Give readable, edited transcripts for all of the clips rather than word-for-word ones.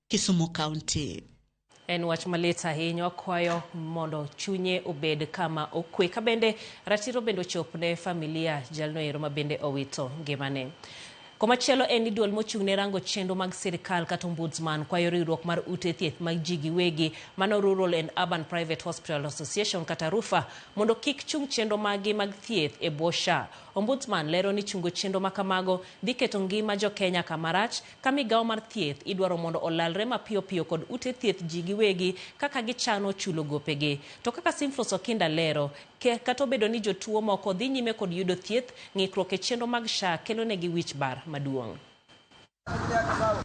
Kisumu County. En wach malit ahinya wakwayo mondo chunye obed kama okwe ka bende ratiro bende ochop ne familia jalno ero ma bende owito ngimane. Komachielo en ni duol mochung' ne rango chenro mag sirikal kata ombudsman kwayo riwruok mar ute thieth mag ji giwegi mano Rural and Urban Private Hospital Association kata RUPHA mondo kik chung chenro maggi mag thieth e bwo SHA. Ombudsman lero ni chungo chenro makamago dhi keto ngima jo-Kenya kamarach ka migawo mar thieth idwaro mondo olalre mapiyo piyo kod ute thieth ji giwegi kaka gichano chulo gopegi. To kaka Simfros Okinda lero, kata obedo ni jotuo moko dhi nyime kod yudo thieth, ng'ikruok e chenro mag SHA kelo negi wich bar maduong'.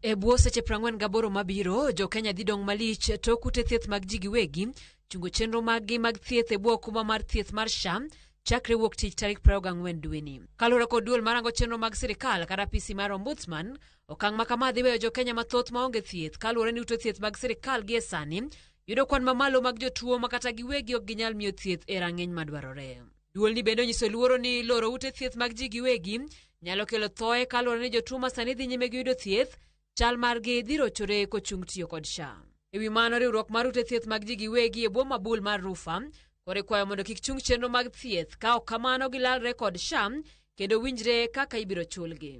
E bwo seche 48 mabiro, jo-Kenya dhi dong' malich tok ute thieth mag ji giwegi chungo chenro maggi mag thieth e bwo okumba mar thieth mar SHA chakre wuok tich tarik 24 dweni. Kaluwore kod duol marango chenro mag sirikal kata apisi mar Ombudsman, okang' ma kama dhi weyo jo-Kenya mathoth maonge thieth kaluwore ni ute thieth mag sirikal gie sani yudo kwan mamalo mag jotuo ma kata giwegi ok ginyal miyo thieth e rang'iny madwarore. Duolni bende onyiso luoro ni loro ute thieth mag ji giwegi nyalo kelo thoe kaluwore ni jotuo ma sani dhi nyime gi yudo thieth chal margi dhi rochore kochung tiyo kod SHA. E wi mano, riwruok mar ute thieth mag ji giwegi e bwo mabul mar RUPHA koro ikwayo mondo kik chung chenro mag thieth ka ok kamano gilalre kod SHA kendo winjre kaka ibiro chulgi.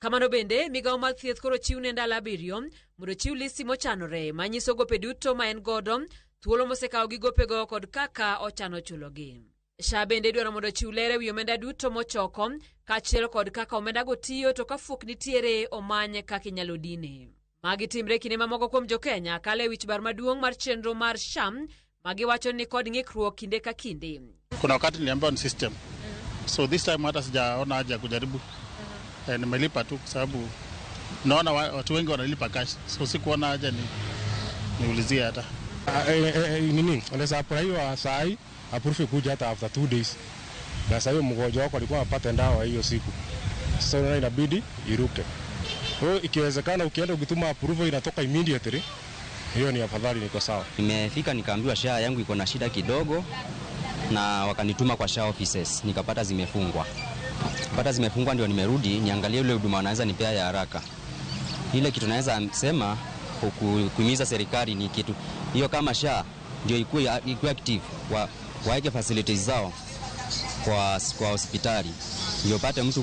Kamano bende, migawo mar thieth koro chiw ne ndalo 7 mondo ochiw listi mochanore manyiso gope duto ma en godo, thuolo mosekawo gi gopego kod kaka ochano chulogi. SHA bende idwaro mondo ochiw ler ewi omenda duto mochoko kaachiel kod kaka omendago tiyo to ka fuok nitiere omany kaka inyalo dine. Magi timre kinde mamoko kuom jo-Kenya kalo e wich bar maduong' mar chenro mar SHA ma giwacho ni kod ng'ikruok kinde ka kinde. Kuna wakati niliambiwa ni system. So this time hata sijaona haja ya kujaribu. Nimelipa tu kwa sababu naona watu wengi wanalipa cash. So sikuona haja niulizie hata. Nini, unaweza apply saa hii approve kuja hata after 2 days. Na sasa hiyo mgonjwa wako alikuwa apate dawa hiyo siku. Sasa unaona inabidi iruke. Kwa hiyo ikiwezekana ukienda ukituma approval inatoka immediately, hiyo ni afadhali, niko sawa. Nimefika nikaambiwa SHA yangu iko na shida kidogo na wakanituma kwa SHA offices, nikapata zimefungwa. Pata zimefungwa ndio nimerudi niangalie ile huduma wanaweza nipea ya haraka. Ile kitu naweza sema kuhimiza serikali ni kitu hiyo kama SHA ndio ikuwe active, waeke facilities zao kwa hospitali ndio pate mtu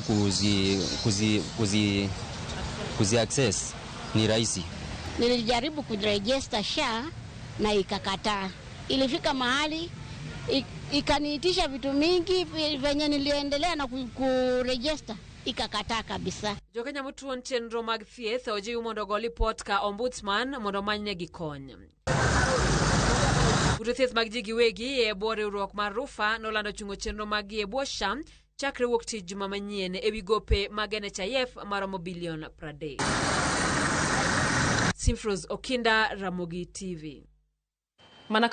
kuzi access ni rahisi. Nilijaribu kuregister SHA na ikakataa. Ilifika mahali ikaniitisha vitu mingi venye niliendelea na kuregister ikakataa kabisa. Jo-Kenya motuon chenro mag thieth ojiw mondo ogo lipot ka ombudsman mondo omanynegi kony. Ute thieth mag ji giwegi e bwo riwruok mar RUPHA nolando chungo chenro maggi e bwo SHA chakre wuok tich juma manyien ewi gope mag NHIF maromo bilion 30. Simfros Okinda, Ramogi TV. Mana